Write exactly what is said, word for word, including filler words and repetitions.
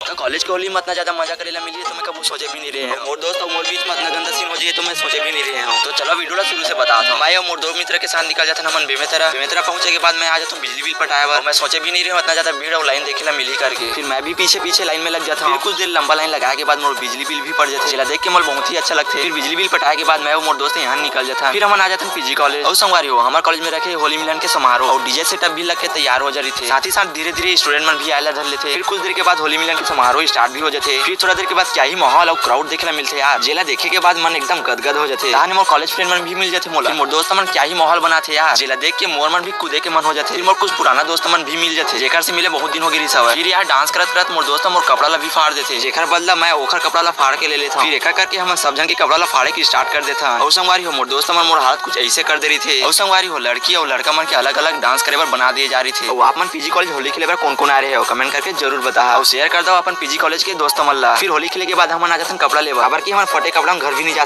तो कॉलेज के होली में अतना ज्यादा मजा करे ला मिली, तो मैं कभू सोचे भी नहीं रहे हूँ। मोर दोस्त अउ मोर बीच में अतना गंदा सीन हो जाए, तो मैं सोचे भी नहीं रहे हूँ। तो चलो वीडियो ला शुरू से बताता हूँ। मैं अउ मोर दो मित्र के साथ निकल जाता हन हमन बेमेतरा। बेमेतरा पहुंचे के बाद मैं आ जाता हूँ बिजली बिल पटाए बर। मैं सोचे भी नहीं रहे हूँ अतना ज्यादा भीड़ अउ लाइन देखे ला मिली करके। फिर मैं भी पीछे पीछे लाइन में लग जाता हूँ। फिर कुछ देर लंबा लाइन लगाए के बाद मोर बिजली बिल भी पड़ जाथे, जेला देख के मोला बहुत ही अच्छा लगथे। फिर बिजली बिल पटाए के बाद मैं अउ मोर दोस्त यहाँ निकल जाता। फिर हमन आ जाता पीजी कॉलेज। अउ संगवारी हो, हमारे कॉलेज में रखे होली मिलन के समारोह अउ डीजे सेटअप भी लग के तैयार हो जा रही थे। साथ ही साथ धीरे धीरे स्टूडेंट मन भी आए ला धर लेथे। फिर कुछ देर के बाद होली मिलन के समारोह स्टार्ट भी हो जाथे। फिर थोड़ा देर के बाद क्या ही माहौल अउ क्राउड देखे ला मिलथे यार, जेला देखे के बाद मन एकदम गदगद हो जाथे। तहाने मोर कॉलेज फ्रेंड मन भी मिल जाथे मोला। फिर मोर दोस्त मन क्या ही माहौल बनाथे यार, जेला देख के मोर मन भी कूदे के मन हो जाथे। फिर मोर कुछ पुराना दोस्त मन भी मिल जाथे, जेकर से मिले बहुत दिन हो गए रिहिस हवय। फिर यहाँ डांस करत करत मोर दोस्त मोर कपड़ा ला भी फाड़ देथे, जेकर बदला मैं ओखर कपड़ा ला फाड़ के ले लेथव। फिर एकर करके हमन सब झन के कपड़ा ला फाड़े के स्टार्ट कर देथन। अउ संगवारी हो, मोर दोस्त मन मोर हालत कुछ ऐसे कर दे रहिथे। अउ संगवारी हो, लड़की अउ लड़का मन के अलग-अलग डांस करे बर बना दिए जा रहिथे। अउ आप मन पीजी कॉलेज होली खेले बर कोन-कोन आए रहे हो, कमेंट करके जरूर बताओ। अउ शेयर कर दो अपन पीजी कॉलेज के दोस्त मन ला। फिर होली खेले के बाद हमन आ जाथन कपड़ा लेबर, काबर कि हमन फटे कपड़ा में घर भी नहीं जा